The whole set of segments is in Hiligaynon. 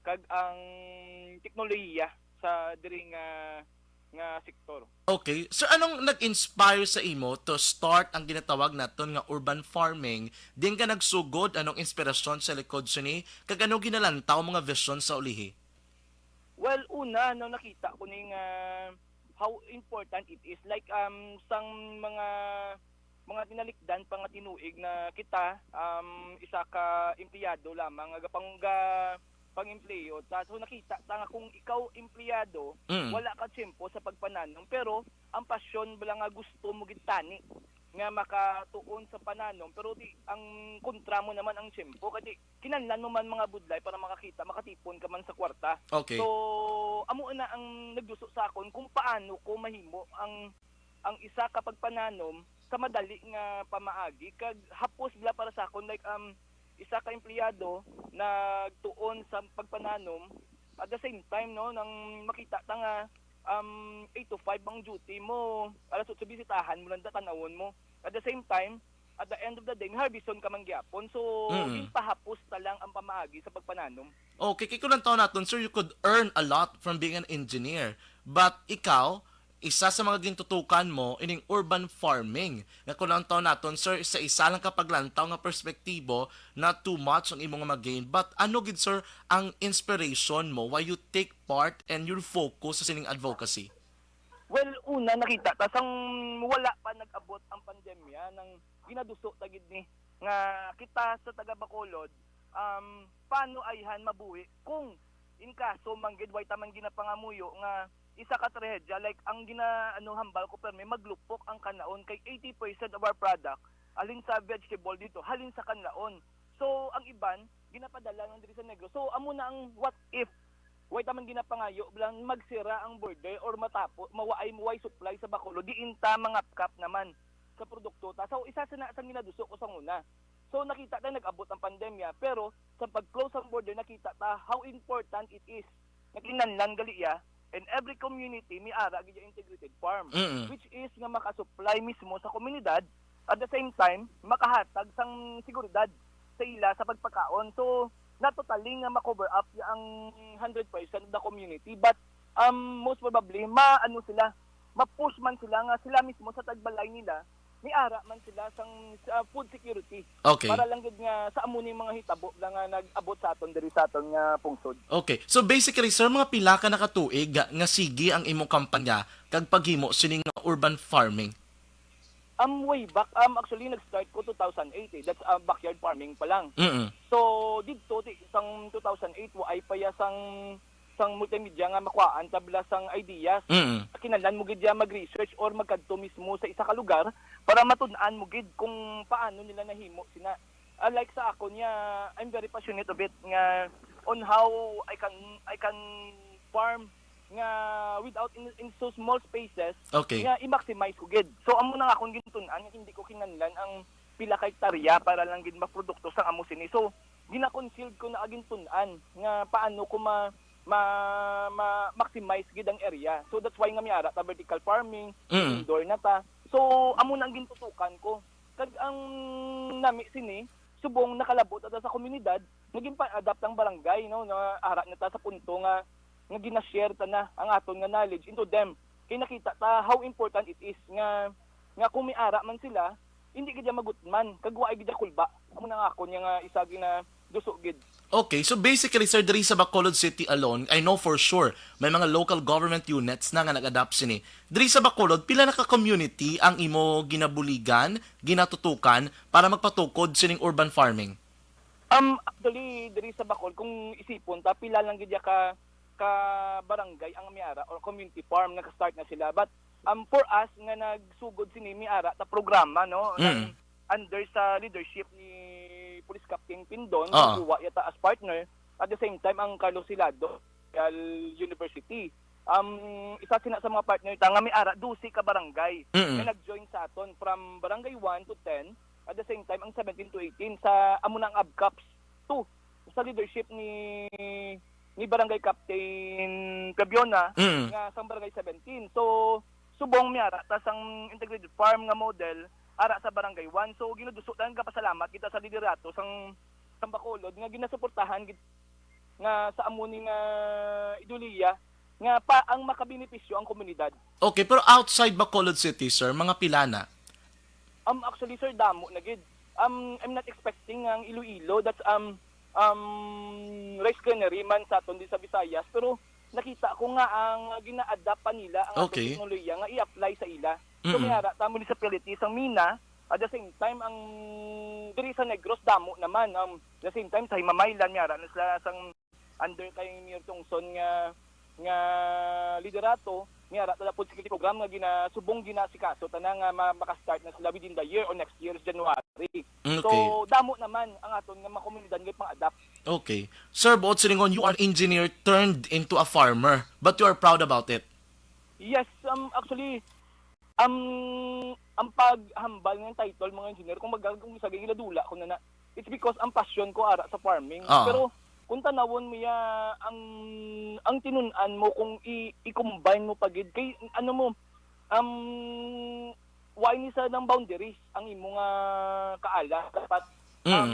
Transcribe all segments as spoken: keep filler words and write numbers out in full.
kag ang teknolohiya sa diri nga nga sektor. Okay. Sir, anong nag-inspire sa imo to start ang ginatawag naton nga urban farming? Diin ka nagsugod? Anong inspirasyon sa likod sini? Kag ano ginalantaw mga vision sa ulihi? Well, una, no, nakita ko ni nga how important it is. Like, um, sang mga mga tinalikdan pa nga tinuig na kita, um, isa ka empleyado lamang nga gapang-, ga-, pang-empleyo. Ta-, so, nakita ta nga kung ikaw empleyado, Mm. wala ka tiyempo sa pagpananom, pero ang pasyon bala nga gusto mo gid tani nga makatuon sa pananom, pero di, ang kontra mo naman ang tiyempo, kay kinahanglan mo man mga budlay para makakita, makatipon ka man sa kwarta. Okay. So, amo na ang nagduso sa akon kung paano ko mahimo ang ang isa ka pagpananom sa madali nga pamaagi, kag hapos bala para sa akon, like, um, isa ka empleyado nagtuon sa pagpananom. At the same time, no, nang makita ta nga, um, eight to five ang duty mo, alas otso bisitahan mo lang, tan-awon mo. At the same time, at the end of the day, harveston ka man gyapon. So, Mm. ginpahapos ta lang ang pamaagi sa pagpananom. Okay, kay kung ang tawon naton, sir, you could earn a lot from being an engineer. But ikaw, isa sa mga gintutukan mo ining urban farming. Nga kung ang tawon naton, sir, sa isa lang ka paglantaw nga perspektibo, not too much ang imo nga mag-gain. But ano gid, sir, ang inspiration mo why you take part and your focus sa sining advocacy? Well, una, nakita ta sang wala pa nag-abot ang pandemya, nang ginaduso ta gid ni nga kita sa taga Bacolod, um, paano ayhan mabuhi kung in kaso man gid way ta man ginapangamuyo nga isa ka trahedya, like ang gina-, ano, hambal ko permi, maglupok ang kanlaon kay eighty percent of our product halin sa vegetable dito, halin sa kanlaon. So, ang iban ginapadala lang diri sa Negros. So, amo na ang what if way ta man ginapangayo lang magsira ang border or matapo, mawaay, mawaay supply sa Bacolod, diin ta mangapkap naman sa produkto ta. So, isa sa na, sa ginaduso ko sa una. So, nakita ta nag-abot ang pandemya, pero sa pag-close ang border, nakita ta how important it is. Nakinanlan gali iya, and every community may ara gid ang integrated farm, Mm. which is nga makasupply mismo sa komunidad, at the same time, makahatag sang seguridad sa ila sa pagpakaon. So, not totally nga ma-cover up ang hundred percent of the community, but, um, most probably, ma-, ano sila, ma-push man sila nga sila mismo sa tagbalay nila, may ara man sila sang, sa food security. Okay. Para lang gid nga sa amo ni mga hitabo lang nga nag-abot sa aton diri sa aton nga pungsod. Okay. So basically, sir, mga pila ka nakatuig nga, nga sige ang imong kampanya kag paghimo sining urban farming? Um, way back, um, actually, nag-start ko two thousand eight eh. That's, uh, backyard farming pa lang. Mm. So, didto, ti-, sang two thousand eight, waay pa ya sang, sang multimedia nga makuhaan ta bala sang ideas. Mm. Kinahanglan mo gid ya mag-research or magkadto mismo sa isa ka lugar para matun-an mo gid kung paano nila nahimo sina. Ah, like sa akon niya, I'm very passionate of it nga on how I can, I can farm nga without in, in so small spaces Okay. nga i-maximize ko gid. So, amo na nga akong gintun-an nga hindi ko kinahanglan ang pila ka hektarya para lang gid maprodukto sang amo sini. So, gina-concealed ko na ang gintun-an nga paano ko ma, ma, ma-maximize gid ang area. So, that's why nga may ara ta vertical farming, Mm. indoor na ta. So, amo na ang gintutukan ko. Kag ang nami sini, subong nakalabo ta sa komunidad, naging pa-adapt ang barangay, no, na ara na ta sa punto nga, nga gina-share ta na ang aton nga knowledge into them. Kay nakita ta how important it is nga, nga kung may ara man sila, hindi gid ya magutman, kag waay gid ya kulba. Amo na nga akon niya nga isa ginaduso gid. Okay, so basically, sir, diri sa Bacolod City alone, I know for sure, may mga local government units na nga nag-adapt sini. Diri sa Bacolod, pila na ka community ang imo ginabuligan, ginatutukan para magpatukod sining urban farming? Um, actually, diri sa Bacol, kung isipon ta, pila lang gid ya ka, ka barangay ang may ara or community farm, naka-start na sila. But, um, for us nga nagsugod sini, may ara ta programa, no? Mm. Under sa leadership ni Police Captain Pindon, Ah. kuha ya ta as partner. At the same time, ang Carlos Hilado Royal University. Um, isa sina sa mga partner ta nga may ara dose ka barangay Mm. nga nag-join sa aton from barangay one to ten. At the same time, ang seventeen to eighteen sa amo na ang ABCAPS two sa leadership ni, ni Barangay Captain Cabiona Mm. nga sa Barangay seventeen. So, subong may ara ta sang integrated farm nga model ara sa Barangay one. So, ginaduso lang, gapasalamat kita sa liderato sang, sang Bacolod nga ginasuportahan gid nga sa amo ni nga ideolohiya nga pa ang makabenepisyo ang komunidad. Okay, pero outside Bacolod City, sir, mga pila na? Um, actually, sir, damo na gid. Um, I'm not expecting ang Iloilo. That's um um rice granary man sa aton di sa Visayas, pero nakita ko nga ang gina-adapt pa nila ang aton Okay. teknolohiya nga i-apply sa ila. So, Mm-mm. may ara ta municipalities ang Mina, at the same time ang diri sa Negros damo naman. Um, the same time sa Himamaylan may ara na sila sang under kay Mayor Tongson nga nga liderato, may ara ta na food security program nga ginasubong ginasikaso tanan nga ma- maka-start na sila within the year or next year January. Okay. So damo naman ang aton nga mga komunidad nga pang-adapt. Okay. Sir, buot silingon, you are engineer turned into a farmer, but you are proud about it. Yes, um, actually, um, ang paghambal ng title, mga engineer, kung magagawin sa giladula ko na na, it's because ang passion ko ara sa farming. Ah. Pero kung tanawon mo ya, ang ang tinun-an mo kung i- i-combine mo pagid kay ano mo, um, why ni sa ng boundaries ang imo nga kaala dapat Mm. um,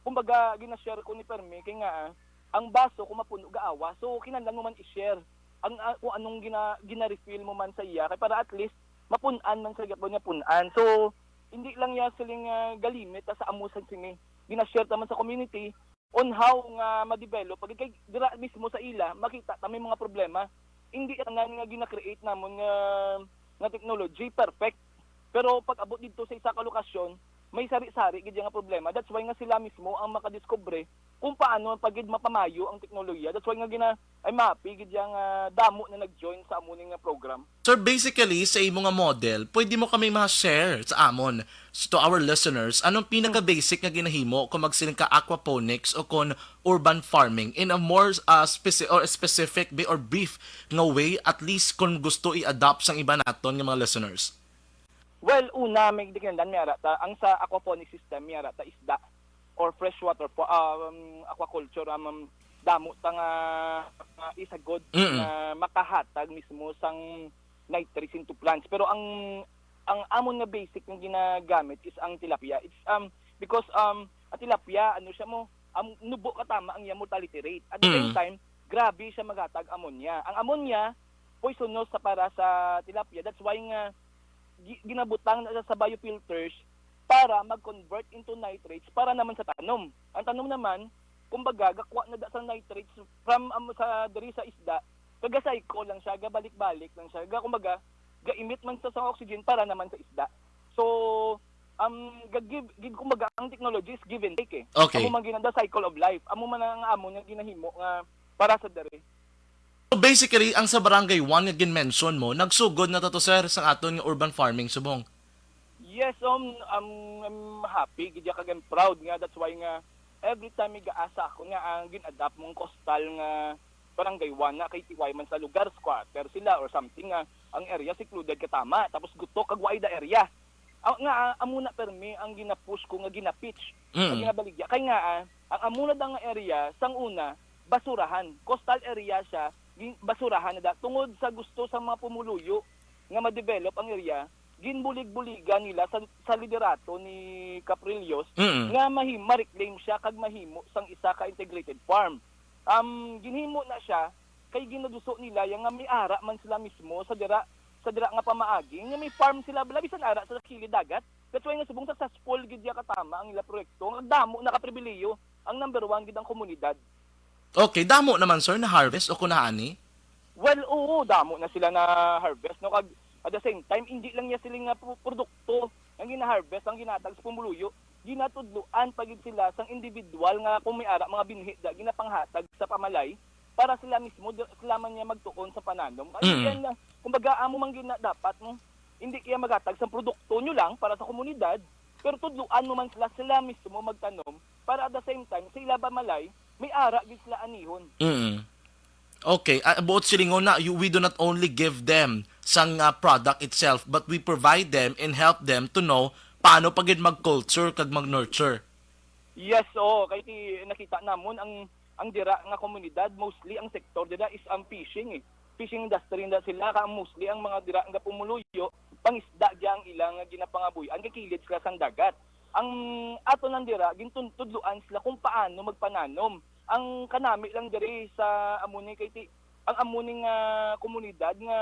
kumbaga gina-share ko ni Permi kay nga ah, ang baso kung mapuno gaawa, so kinahanglan mo man i-share ang ah, kung anong gina gina-refill mo man sa iya kay para at least mapun-an man sa gyapon nga pun-an. So hindi lang ya siling ah, galimit ah, sa amo sa sini, gina-share ta man sa community on how nga ma-develop pag kay dira mismo sa ila makita ta may mga problema. Hindi tanan nga gina-create namon nga nga technology perfect, pero pag abot didto sa isa ka lokasyon may sari-sari gid nga problema. That's why nga sila mismo ang makadiskubre kung paano pagid mapamayo ang teknolohiya. That's why nga gina I'm happy gid nga damo na nag-join sa amo ni nga program. Sir, basically, sa imo nga model, pwede mo kami ma-share sa amon, s- to our listeners, anong pinaka-basic nga ginahimo kung magsiling ka aquaponics o kung urban farming in a more uh, speci- or specific bi- or brief nga way, at least kung gusto i-adopt sang iba naton nga mga listeners? Well, una, may gikinahanglan may ara ta. Ang sa aquaponic system, may ara ta isda or freshwater po, um, aquaculture, um, um, damo ta nga, nga isagod Mm-mm. nga makahatag mismo sang nitrates into plants. Pero ang ang amon nga basic nga ginagamit is ang tilapia. It's um because um ang tilapia ano siya mo, um, nubo ka tama ang iya mortality rate. At the same Mm. time, grabe siya maghatag ammonia. Ang ammonia poisonous sa para sa tilapia. That's why nga gi- ginabutang na sa biofilters para mag-convert into nitrates para naman sa tanom. Ang tanom naman, kumbaga, gakuha na da sa nitrates from um, sa diri sa isda, kag ga-cycle lang siya, gabalik-balik lang siya. Ga, kumbaga, ga-emit man sa, sa oxygen para naman sa isda. So, um, ga-give, give, kumbaga, ang technology is give and take eh. Okay. Amo man ginanda cycle of life. Amo man ang amo nga ginahimo nga para sa diri. So basically, ang sa Barangay one nga gin-mention mo, nagsugod na to, to, sir, sa aton nga urban farming subong. Yes, um, um, I'm happy gid kag I'm proud nga that's why nga every time may gaasa ako nga ang gin-adapt mong coastal nga barangay one na kay T Y man sa lugar, squatter sila or something nga ang area secluded katama tapos gutok kag wide area. Ah, nga ah, amo na permi ang gina-push ko nga gina-pitch, Mm. ang ginabaligya kay nga ah, ang amo na da nga area sang una basurahan, coastal area siya, gi- basurahan na da tungod sa gusto sa mga pumuluyo nga ma-develop ang area, ginbulig-buligan nila sa, sa liderato ni Caprillos Mm. nga mahim ma-reclaim siya kag mahimo sang isa ka integrated farm. Um, ginhimo na siya kay ginaduso nila ya nga may ara man sila mismo sa dira sa dira nga pamaagi nga may farm sila bala bisan ara sa kilid dagat. That's why nga subong successful gid ya katama ang ila proyekto nga damo nakapribiliyo ang number one gid ang komunidad. Okay, damo naman, sir, na harvest o kunani? Well, oo, damo na sila na harvest, no? Kag at the same time, hindi lang niya sila nga pu- produkto ang gina-harvest ang ginatag sa pumuluyo. Ginatudloan pa gid sila sang individual nga kung may ara mga binhi da ginapanghatag sa pamalay para sila mismo di- sila man niya magtuon sa pananom. Ay, Mm. yan lang. Kumbaga, amo man gina dapat, no? Hindi kaya maghatag sa produkto nyo lang para sa komunidad, pero tudloan mo man sila, sila mismo magtanom para at the same time, sa ila ba malay, may ara gid sila anihon. Mm. Okay, ah, buot silingon na, you, we do not only give them sang ah, product itself, but we provide them and help them to know paano pa gid mag-culture kag mag-nurture. Yes, oo. Kay ti, nakita namon ang ang dira nga komunidad, mostly ang sektor dira is ang fishing eh. Fishing industry na sila, ka mostly ang mga dira nga pumuluyo, pangisda dya ang ilang ginapangabuhian, kay kilid sila sang dagat. Ang ato lang dira, gintudloan sila kung paano magpananom. Ang kanami lang diri sa amo ni kay ti, ang amo ni nga komunidad nga,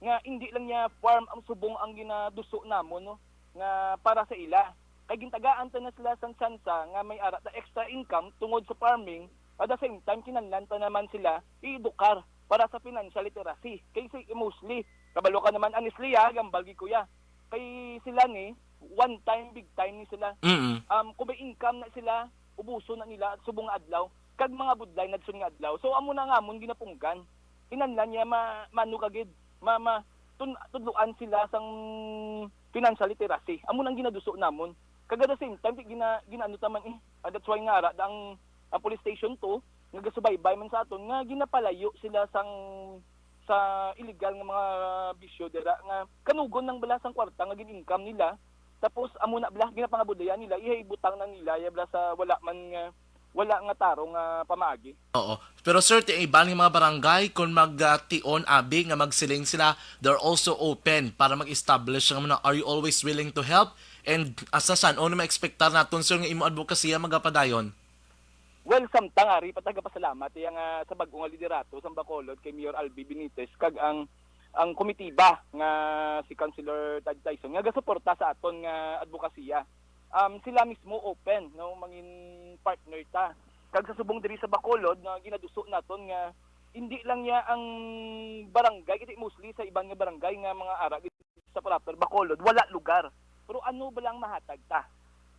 nga indi lang niya farm ang subong ang ginaduso namon, no, nga para sa ila. Kay gintagaan ta na sila sang tsansa nga may ara ta extra income tungod sa farming, at the same time kinahanglan ta naman sila i-edukar para sa financial literacy. Kay si, mostly, kabalo ka naman, honestly, ha, gambal gid, kuya. Kay sila ni, one time, big time ni sila. Mm. Um, kung may income na sila, ubuson na nila subong nga adlaw, kag mga budlay nadson nga adlaw. So, amo na nga amon ginapunggan. Kinahanglan niya ma, mano ka gid, ma, ma, tun, tudloan sila sang financial literacy. Amo nang ginaduso namon. Kag at the same time, gina, ginaano ta man eh. Ah, that's why nga ara ang, ang police station two, nga gasubaybay man sa aton, nga ginapalayo sila sang, sa illegal nga mga bisyo dira, nga kanugon lang bala sang kwarta nga gin-income nila, tapos amo na bala, ginapangabudayan nila, ihay butang na nila, ya bala sa wala man nga, wala nga tarong nga pamaagi. Oo. Pero sir, ti iban nga mga barangay, kung magtion abi nga magsiling sila, they're also open para mag-establish nga muna, are you always willing to help? And asa san, ano maekspektar naton, sir, nga imo advokasya magapadayon? Well, samtang ari pa, tagapasalamat iya nga sa bag-o nga liderato sang Bacolod kay Mayor Albi Benitez kag ang, ang komitiba nga si Councilor Tad Tyson nga gasuporta sa aton nga adbokasya. Um, sila mismo open, no, mangin partner ta. Kag sa subong diri sa Bacolod nga ginaduso naton nga hindi lang niya ang barangay, kasi mostly sa iban nga barangay nga mga ara sa proper Bacolod, wala lugar. Pero ano ba lang mahatag ta?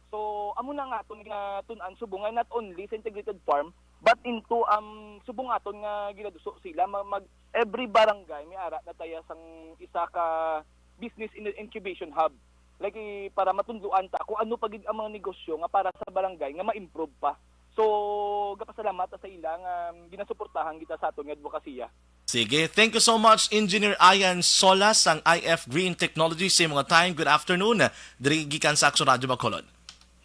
So, amo na nga aton nga tun-an subong nga not only sa integrated farm, but into, um, subong aton nga ginaduso sila, ma-, mag, every barangay may ara na taya sang isa ka business in-, incubation hub. Like, eh, para matunduan ta kung ano pa gid ang mga negosyo nga para sa barangay nga ma-improve pa. So, gapasalamat ta sa ila nga, um, ginasuportahan kita sa aton nga adbokasya. Sige. Thank you so much, Engineer Ian Solas sang I F Green Technology sa mga time. Good afternoon. Diri gikan sa Aksyon Radio Bacolod.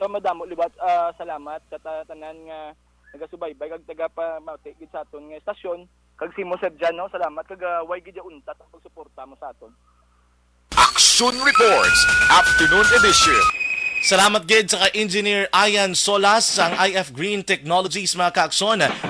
So, madamo liwat, ah, salamat sa ta-, tanan nga nagasubaybay kag tagapamati gid sa aton nga estasyon. Kag si mo, Sir Jan, no? Salamat kag, ah, way gid ya untat ang pagsuporta mo sa aton. Aksyon Reports, Afternoon Edition. Salamat gid sa ka Engineer Ian Solas sang I F Green Technologies, mga kaakson.